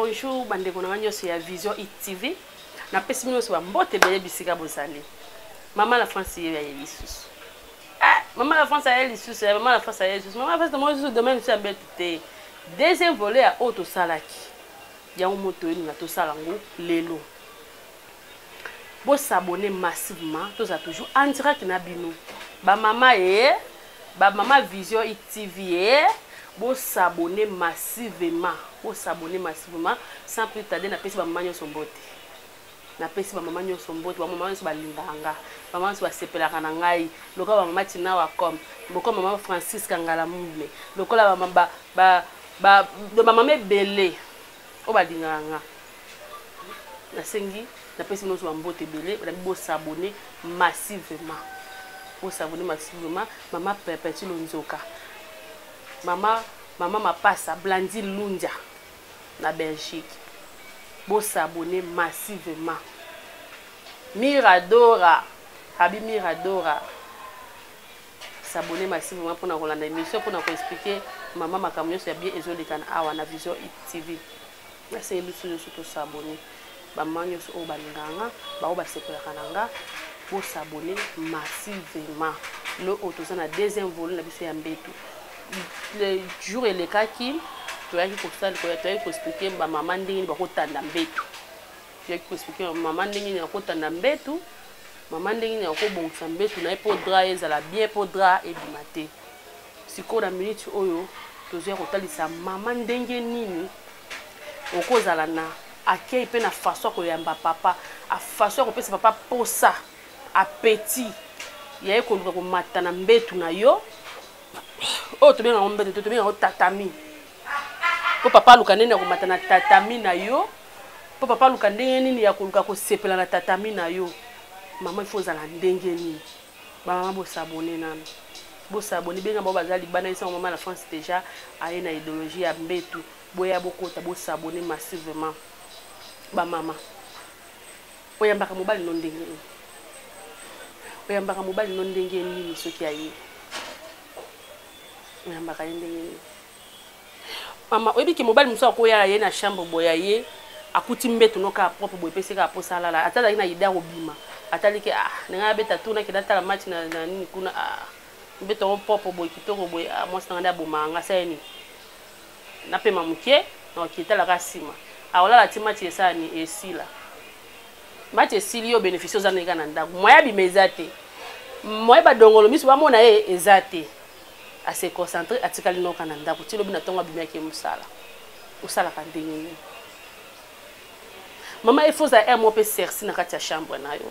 Bonjour bandeko na nga nyonso ya Vision ITV. Napesi bino nyonso bambote ebele bisika bozali. Mama la France ye aye lisusu. Ah, mama la France aye lisusu, eh, mama la France aye lisusu. Mama la France tomoni lisusu domaine lisusu ya mbeto te. Deuxième volet ya oyo tosalaki. Yango moto oyelinga tosala yango lelo. Bo s'abonner massivement, tozala toujours en direct na bino. Ba mama ye, ba mama Vision ITV ye, bo s'abonner massivement, bo s'abonner massivement sans plus tarder napesi ba mama nyonso mbote. Napesi ba mama nyonso mbote, ba mama nyonso balingaka nga, ba mama nyonso basepelaka na ngai, lokola ba mama Tina Wacom, lokola mama Francisca Ngalamume, lokola ba ba ba ba, ba mama ebele oyo balingaka nga. Nasengi, napesi bino nyonso ba mbote ebele, balabi bo s'abonner massivement. Bo s'abonner massivement, mama Perpétue Lonzoka, mama mama Mapasa Blandine Lundia na Belgique. Bo s'abonner massivement. Miradora, Habi Miradora. S'abonner massivement pona kolanda émission, pona ko expliquer mama makambo nyonso ya bien ezoleka na awa na Vision TV. Nasengi biso nyonso to s'abonner. Ba mama nyonso oyo balingaka nga, ba oyo basepelaka na nga, bo s'abonner massivement. Lelo oyo toza na deuxième volet na biso ya mbetu. Le jour elekaki, toyaki kosala, toyaki ko expliquer ba mama ndenge nini bakotanda mbetu. Toyaki ko expliquer ba mama ndenge nini bakotanda mbetu, mama ndenge nini akobongisa mbetu na ye po drap ezala bien, po drap ebima te. Sikoyo na minute oyo tozoya kotalisa mama ndenge nini okozala na accueil pe na façon ya koyamba papa, a façon ya kopesa papa posa, appétit ya ye koluka komata na mbetu na yo. Oyo tobengaka yango mbetu te, tobengaka yango tatami. Po papa aluka ndenge ya komata na tatami na yo, po papa aluka ndenge nini ya koluka kosepela na tatami na yo. Mama, il faut ozala ndenge nini? Ba mama bo s'abonner nanu. Bo s'abonner, benga bango baza libanda, yebisa bango mama la France déjà aye na idéologie ya mbetu. Boya bokota, bo s'abonner massivement. Ba mama, oyambaka mobali no ndenge nini? Oyambaka mobali no ndenge nini soki aye? Oyambaka ye ndenge nini? Mama, oyebi ke mobali mosusu akoya ye na chambre boye aye, akuti mbetu no kaka propre boye, epesi kaka posa alala. Ata azalaki na idée ya kobima, atali ke, ah, ndenge abeta tour, nakende atala match na nini kuna, ah, mbetu yango propre boye, kitoko boye, ah, mwasi na nga nde abomaka nga, asala nini? Napema moke, nakoki etala kaka nsima. Akolala ti match esala nini? Esila. Match esili, yo bénéfice oza na ye kaka na ndako. Moyen abima eza te. Moyen badongolo miso bamona ye eza te. A se concentrer, atikali noka na ndako ti lobi na tongo abimi ake mosala. Osalaka ndenge nini? Mama, il faut ozala air moko mpe serci na kati ya chambre na yo.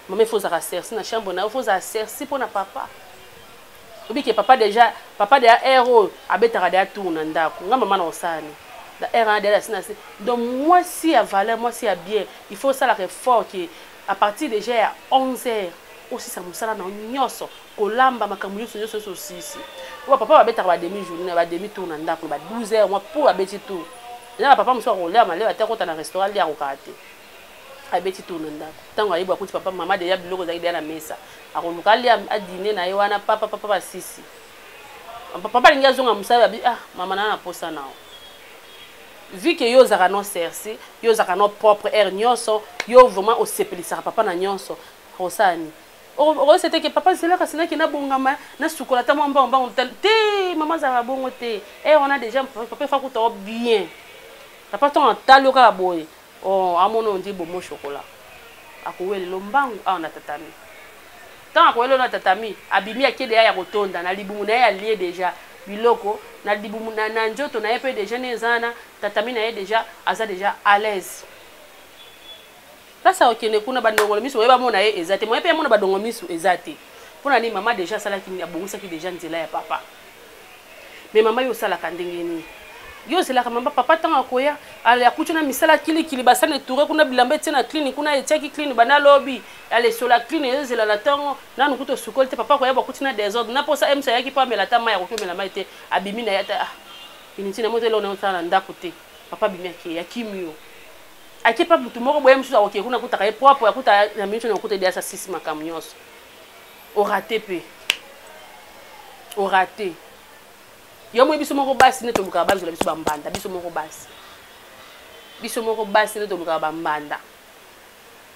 Mama, il faut ozalaka serci na chambre na yo, il faut ozala serci mpo na papa. Oyebi ke papa déjà, papa déjà air oyo abetaka déjà tour na ndako. Nga mama na osala nini? Na air wana déjà na si. Donc mwasi ya valeur, mwasi ya bien, il faut osalaka effort ke à partir déjà ya 11 heures osisa mosala na yo nyonso, kolamba makambo nyonso nyonso nyonso osisi. Po ba papa babetaka ba demi journée, ba demi tour na ndako, ba 12 heures mwa pour abeti tour. Eza ba papa mosusu akolia maleba te, akota na restaurant alia akokaka te. Abeti tour na ndako. Tango ayebi akuti papa mama déjà biloko ezalaki déjà na mesa. Akoluka alia a dîner na ye wana papa papa basisi. Papa alingi azonga mosala abi ah mama na na posa na yo. Vu que yo ozalaka non serci, yo ozalaka non propre heure nyonso, yo vraiment osepelisaka papa na nyonso. Akosala nini? Okoyebisa te ke papa zela kasi nake nabongama, nasukola ata mwa mbangu mbangu te. Mama azalaka bongo te. Heure wana déjà papa efa kuta yo bien. Papa ntango atali yo kaka boye, oh, amona oyo ndi bomo chocolat. Akowelelo mbangu awa na tatami. Ntango akowelelo na tatami, abimi ake deja ya kotonda na libumu na ye, alie deja biloko na libumu na nzoto na ye mpe deja nde eza wana tatami na ye deja aza deja à l'aise. Place akokende kuna bandongolo miso oye bamona ye eza te, moye mpe amona badongo miso eza te. Mpona nini? Mama deja asalaki nini? Abongisaki deja nzela ya papa. Mais mama, yo osalaka ndenge nini? Yo ozelaka mama papa ntango akoya, akuti na misala kilikili, basani etoure kuna, bilamba etie na clean kuna, etiaki clean banda lobi, alesola clean ezozela na ntongo nanu kutu osukoli te. Papa akoya bakuti na désordre na posa emso ayaki mpo amela ata mai, akoki omela mai te, abimi na ye ata ah inutile na moto eloko na osala na ndako te. Papa abimi akei, akimi yo ake pa mutu moko boye mosusu akokee kuna akutaka ye propre, akuta na minute na akuta ediasa sisi makambo nyonso. Orate mpe orate yo moi. Biso moko basi nde tolukaka bazwela biso bambanda, biso moko basi. Biso moko basi nde tolukaka bambanda.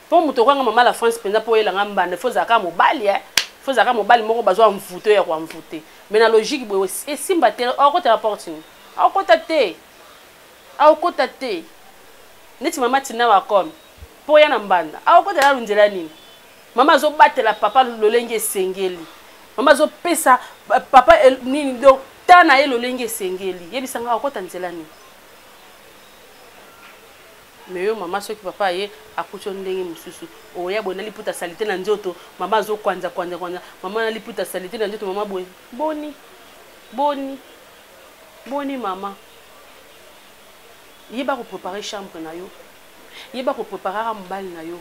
Mpo moto okwanga mama la France mpenza mpo oyelanga mbanda, fo ozalaka mobali eh. Fo ozalaka mobali moko bazwa mvute ya koamvute. Mais na logique boye esimba te, okota na porte nini? Okota te. Okota te. Neti mama Tina Wacom mpo oya na mbanda, akokota nanu nzela nini? Mama azobatela papa lolenge esengeli. Mama azopesa papa nini donc ta na ye lolenge esengeli. Yebisa nga akokota nzela nini? Mais yo mama soki papa aye akuti yo ndenge mosusu, oya boye na liputa salite na nzoto, mama azokwanza kwanza kwanza, mama na liputa salite na nzoto, mama boye boni boni boni mama. Yeba ko préparer chambre na yo, yeba ko préparer mobali na yo,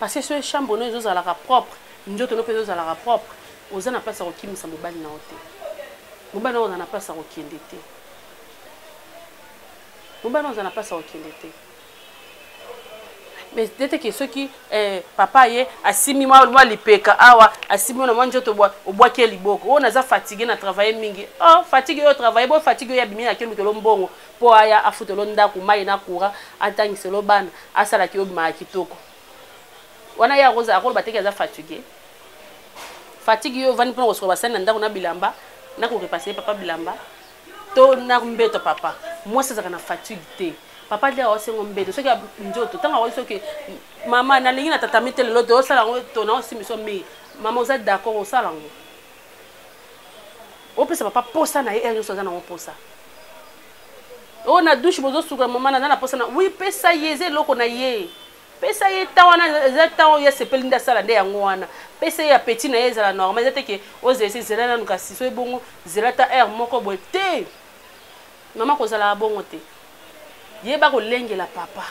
parce que soki chambre no ezozalaka propre, nzoto no mpe ezozalaka propre, oza na place ya kokimisa mobali na yo te. Mobali na yo oza na place ya kokende te. Mobali oza na place ya kokende te. Mais nete ke soki eh, papa ye asimbi mwa lipeka awa, asimbi na mwa nzoto, obwaki ye liboko, oyo naza fatigue na travaille mingi. Oh, fatigue oyo travaille bo fatigue oyo abimi na kelukelo mbongo mpo aya afutelo ndako, mai na courant, atangiselo bana, asalaki oyo bimaka kitoko wana. Ye akoloba teke aza fatigue. Fatigue yo ovandi mpona kosuka basali na ndako na bilamba, na korepase papa bilamba to na mbeto. Papa mwasi azalaka na fatigue te. Papa nde aosengo mbeto soki nzoto ntango akoki, soki mama nalingi na tatami te lelo te, osala yango to na osimiso mingi, mama oza d'accord, osala yango, opesa papa posa na ye heure nyonso aza nango posa. Oyo na douche bozosuka, mama naza na posa na, oui, pesa ye, eza eloko na ye, pesa ye temps wana, eza temps oyo asepeli nde asala nde yango wana. Pesa ye appétit na ye ezala normal. Eza te ke ozela esi zela nanu, kasi so ebongo zela ta heure moko boye te. Mama, kozalaka bongo te. Yeba kolengela papa,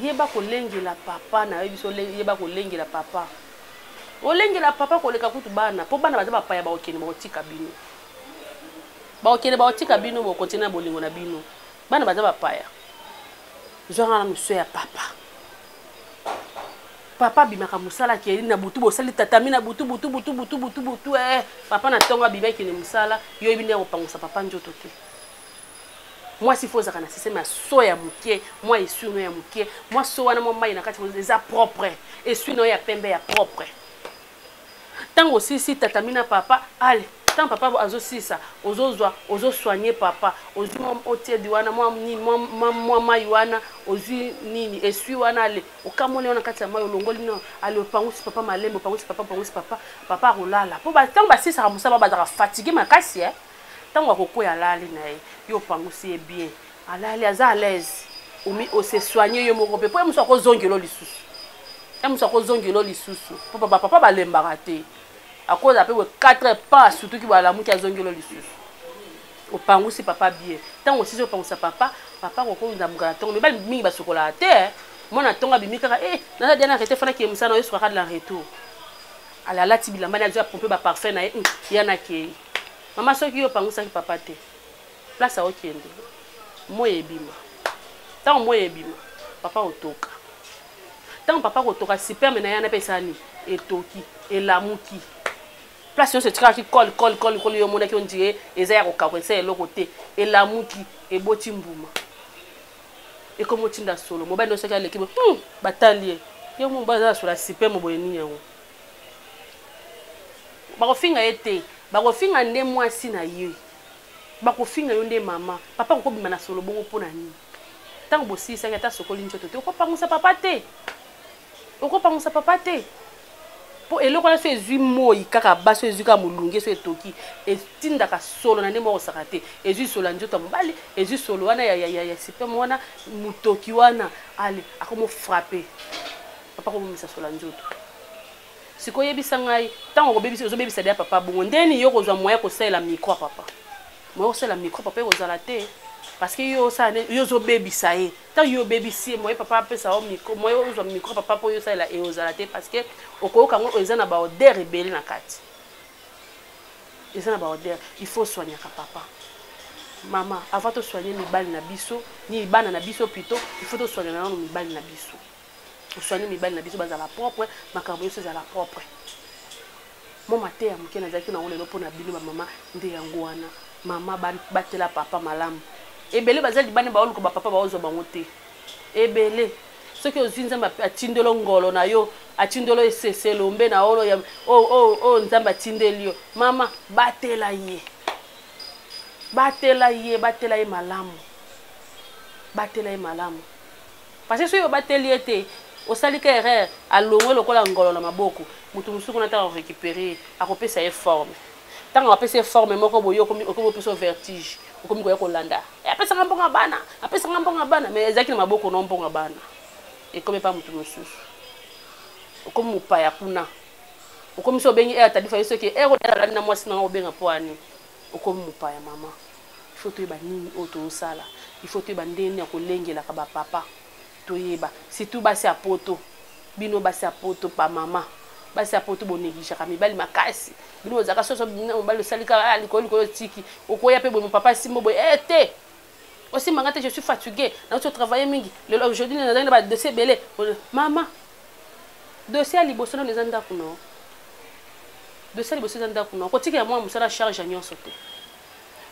yeba kolengela papa na yo biso, yeba kolengela papa, olengela papa koleka kutu bana, mpo bana baza bapaya, bakokende bakotika bino, bakokende bakotika bino, bokontinue na bolingo na bino. Bana baza bapaya. Zwanga na miso ya papa. Papa abimaka mosala, akei na butu, bosali tatami na butu butu butu butu butu butu eh. Papa na ntongo abimi, akende mosala, yo oyebi nde ya kopangusa papa nzoto te. Mwasi fo ozalaka na système ya so ya moke, mwa esui no ya moke, mwa so wana, mwa mai na kati eza propre, esui na yo ya pembe ya propre. Ntango osilisi tatami na papa, ale ntango papa azosilisa, ozozwa ozosoigne papa, ozwi mwa otiedi wana, mwa mai wana, ozwi nini, esui wana, ale okamoli wana kati ya mai, olongoli no, ale opangusi papa malembe, opangusi papa, opangusi papa, papa akolala. Mpo ntango basilisaka mosala, bazalaka fatigue makasi eh. Ntango akokwea, alali na ye, yo opangusi ye bien, alali, aza à l'aise, omi ose soigne yo moko mpe, mpo ye mosu akozongela lisusu, ye mosu akozongela lisusu, mpo bapapa balembaka te. Akozala mpe boye 4 heures pas, surtout ki balamuki, azongela lisusu. Opangusi papa bien. Ntango osisi opangusa papa, papa akokonzamuka na ntongo. Mibali mingi basukolaka te. Mwana ntongo abimi kaka eh, naza dia na rete fana kiye mosala na yo, esukaka de la retour. Ale alati bilamba na ye, azwi apompe baparfum na ye, ya na kei. Mama, soki yo opangusaki papa te, place aokende, moi ebima. Ntango moi ebima, papa otoka. Ntango papa kotoka, sperme na ye wana mpe esali etoki, elamuki, place nyonso etikakaki kole kole kole kole, yo omonaki ondire eza ya kokauka, esa eloko te, elamuki, eboti mbuma, ekomi otinda solo. Mobali nyonso soki aleki boye, batali ye, ye mobali aza na solo ya sperme boye, nini yango? Bakofinga ye te, bakofinga nde mwasi na ye, bakofinga yo nde mama. Papa kokobima na solo bongo mpo na nini? Ntango bosilisaki, ata sokoli nzoto te, okopangusa papa te, okopangusa papa te, mpo eloko wana so ezwi moi kaka, basi ezwi kaka molunge, so etoki, etindaka solo na nde moko osaka te. Ezwi solo ya nzoto ya mobali, ezwi solo wana ya sperme wana, motoki wana, ale akomo frappe papa, kobomisa solo ya nzoto. Sikoyo oyebisa ngai, ntango okobebisa, ozobebisa deya papa bongo, ndeni yo kozwa moyen kosalela micro ya papa? Moyen kosalela micro papa ekozala te, parce que yo osala, yo ozobebisa ye. Ntango yo obebisi ye, moyen papa apesa yo micro, moyen ozwa micro papa mpo yo osalela eozala te, parce que okoyoka yango eza na baodeur ebele na kati, eza na baodeur. Il faut soignaka papa. Mama, avant tosoigne mibali na biso, ni bana na biso plutôt, il faut tosoigne nano mibali na biso. Tosoigne mibali na biso, bazala propre, makambo nyonso ezala propre. Mwa mateya moke nazalaki nango lelo mpo na bino bamama nde yango wana. Mama, batela papa malamu. Ebele baza libanda baoluka ba papa baozwa bango te. Ebele. Soki ozwi Nzambe atindelo ngolo na yo, atindelo eseselo mbe na oyo ya oyo oyo Nzambe atindeli yo. Mama, batela ye. Batela ye, batela ye malamu. Batela ye malamu. Parce que soki obateli ye te, osali ka erreur, alongwe lokola ngolo na maboko. Moto mosusu kuna ntango akorécupérer ye, akopesa ye forme. Ntango apesi ye forme moko boye, okomi okomi opesa vertige, okomi koya kolanda. Eh, apesaka mbongo ya bana, apesaka mbongo ya bana, mais ezalaki na maboko na mbongo ya bana. Ekomi pa moto mosusu. Okomi mopaya kuna. Okomi so obengi eh tadifa yo soki eh alali na mwasi na nga obenga po ani. Okomi mopaya mama. Il faut toyeba nini oyo tozosala. Il faut toyeba ndenge nini ya kolengelaka ba papa. Toyeba surtout basi ya poto. Bino basi ya poto ba mama. Basi ya poto bo négligeaka mibali makasi. Bino bozalaka soso mobali osali kaka ah, likolo likolo otiki. Okoya pe boye papa simbo boye eh te. Osimba nga te, je suis fatigué. Nauti travailler mingi. Lelo aujourd'hui nazali na ba dossier ebele. Mama, dossier ya liboso nano eza ndako na yo. Dossier ya liboso eza ndako na yo. Kotikela mwana mosala charge ya nyonso te.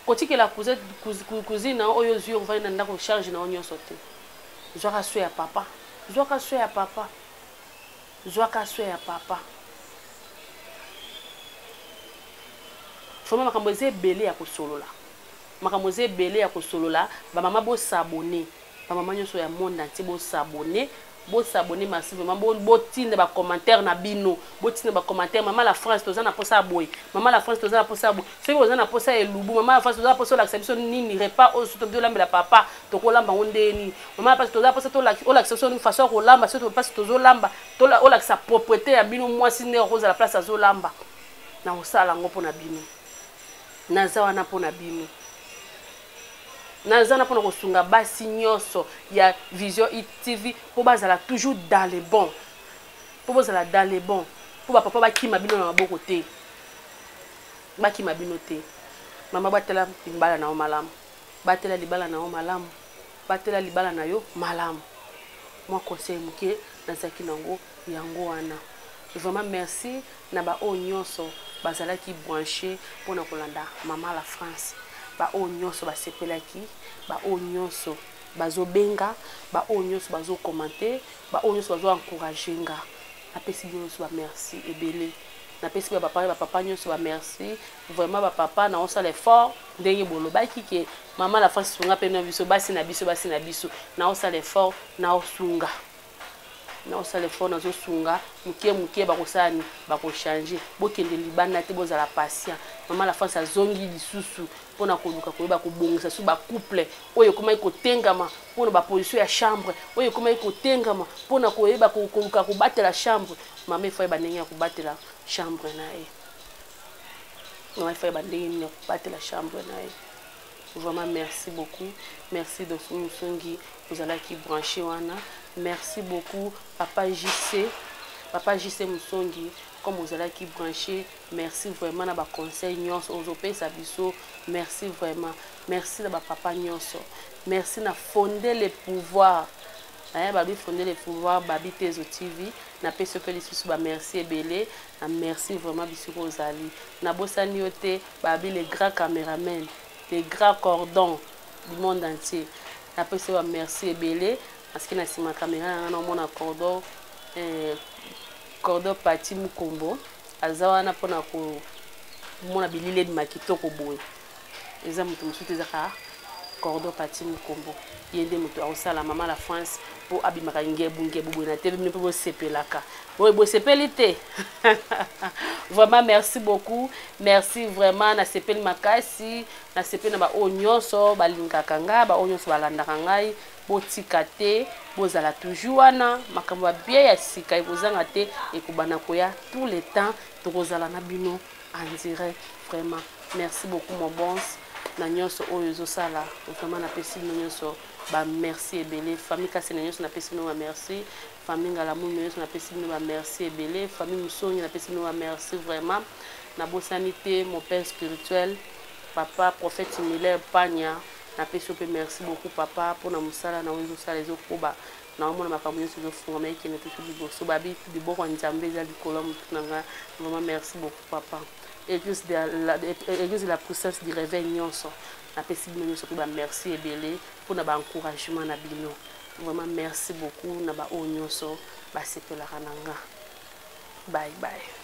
Kotikela cousine na yo oyo ozwi ovandi na ndako charge na yo nyonso te. Zwaka soin ya papa. Zwaka soin ya papa. Zwaka soin ya papa. Vraiment makambo eza ebele ya kosolola. Makambo eza ebele ya kosolola. Ba mama bo s'abonner. Ba mama nyonso ya monde entier bo s'abonner. Bo s'abonner massivement, bo botinda ba commentaires na bino. Botinda ba commentaires, mama la France toza na posa ya boye. Mama la France toza na posa ya boye. Soki boza na posa ya elubu, mama la France toza na posa olakisa biso nini repas oyo soki tobi olambela papa, tokolamba yango ndenge nini. Mama la France toza na posa olakisa biso façon ya kolamba, soki place tozolamba, olakisa propreté ya bino mwasi ndenge akozala place azolamba. Na kosala yango mpo na bino. Naza wana mpo na bino. Naza wana mpona kosunga basi nyonso ya Vision TV mpo bazala toujours dans le bon. Mpo bozala dans le bon. Mpo ba papa bakima bino na maboko te. Bakima bino te. Mama batela libala na yo malamu. Batela libala na yo malamu. Batela libala na yo malamu. Mwa conseil moke nazalaki nango yango wana. Vraiment merci na ba oyo nyonso bazalaki branché mpona kolanda Mama la France. Ba oyo nyonso basepelaki, ba oyo nyonso bazobenga, ba oyo nyonso bazokommente, ba oyo nyonso bazo encourager nga. Napesi bino nyonso ba merci ebele. Napesi ba papa, ba papa nyonso ba merci. Vraiment ba papa na osala effort ndenge bolobaki ke Mama la France sunga pe na biso basi na biso basi na biso na osala effort na osunga. Naosala effort, nazosunga moke moke, bakosala nini, bakochange. Bokende libanda te, bozala patient. Mama la France azongi lisusu mpona koluka koyeba kobongisa su bacouple oyo ekomaki kotengama mpona baposition ya chambre, oyo ekomaki kotengama mpona koyeba koluka kobatela chambre. Mama efo ayeba ndenge ya kobatela chambre na ye. Mama efo ayeba ndenge nini ya kobatela chambre na ye. Vraiment merci beaucoup. Merci Dosso Musongi, ozalaki branché wana. Merci beaucoup Papa JC. Papa JC Musongi, comme ozalaki branché, merci vraiment na ba conseil nyonso ozopesa biso. Merci vraiment. Merci na ba papa nyonso. Merci na fonder le pouvoir. Hein, babi fonder le pouvoir, Babi Tezo TV. Na pesi pe lisusu ba merci ebele. Na merci vraiment bisiko ozali. Na bosani yo te. Babi le grand cameraman, le grand cordon du monde entier. Napesi ba merci ebele parce que na sima camera na nga naomona cordon eh, cordon Pati Mukombo aza wana mpona komona bilili ebima kitoko boye. Eza moto mosusu te, ezaka cordon Pati Mukombo. Ye nde moto akosala Mama la France mpo abimaka ngebu ngebu boye na TV, bino mpe bosepelaka. Boye bosepeli te. Vraiment merci beaucoup. Merci vraiment, nasepeli makasi, nasepeli na ba oyo nyonso balingaka nga, ba oyo nyonso balandaka ngai. Botika te, bozala toujours wana, makambo ya bien ya sika ekozanga te, ekobanda koya tout le temps, tokozala na bino en direct. Vraiment merci beaucoup mon bons na nyonso oyo ezosala. Vraiment napesi bino nyonso ba merci ebele. Famille Kasena nyonso napesi bino ba merci. Famille Ngalamulu nyonso napesi bino ba merci ebele. Famille Musongi napesi bino ba merci vraiment. Nabosani te mon père spirituel papa prophète Miller Panya, napesi yo pe merci beaucoup papa mpona mosala na oyo ezosala ezokoba. Naomona makambo nyonso ezofungwama, ekende toujours liboso. Babi liboko ya Nzambe eza likolo ya motu na nga. Vraiment merci beaucoup, papa. Église de la Puissance du Réveil nyonso, napesi bino nyonso mpe bamerci ebele mpona baencouragement na bino. Vraiment merci beaucoup na baoyo nyonso basepelaka na nga. Bye bye.